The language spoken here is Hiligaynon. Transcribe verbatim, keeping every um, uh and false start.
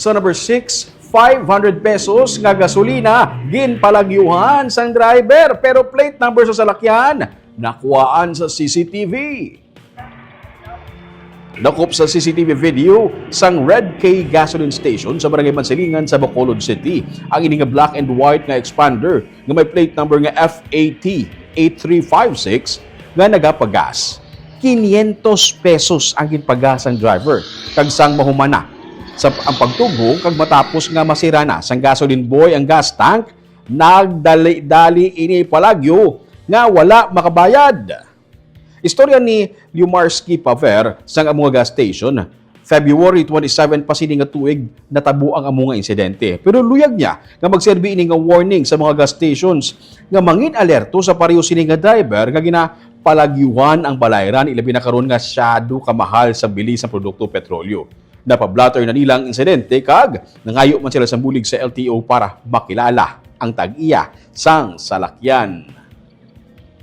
Sa number six, five hundred pesos nga gasolina ginpalagyuhan sang driver, pero plate number sa salakyan nakuhaan sa C C T V. Nakop sa C C T V video sang Red K gasoline station sa Barangay Mansilingan sa Bacolod City ang ini nga black and white nga Xpander nga may plate number nga F A T eight three five six nga nagapagas. Quinientos pesos ang ginpagas sang driver, kag sang mahuman na sa ang pagtughong kag matapos nga masira na sang gasoline boy ang gas tank, nagdali-dali ini palagyo nga wala makabayad. Istorya ni Liumarsky Paver sang amo nga gas station. February twenty-seven pa sini nga tuig natabo ang amo nga insidente. Pero luyag niya nga magserbi ini nga warning sa mga gas stations nga mangin alerto sa pareho sini nga driver nga ginapalagyuhan ang balayran, ilabi na karon nga syado kamahal sa bili sa produkto petrolyo. Napablotter na nila ang insidente kag nangayo man sila sang bulig sa L T O para makilala ang tag-iya sang salakyan.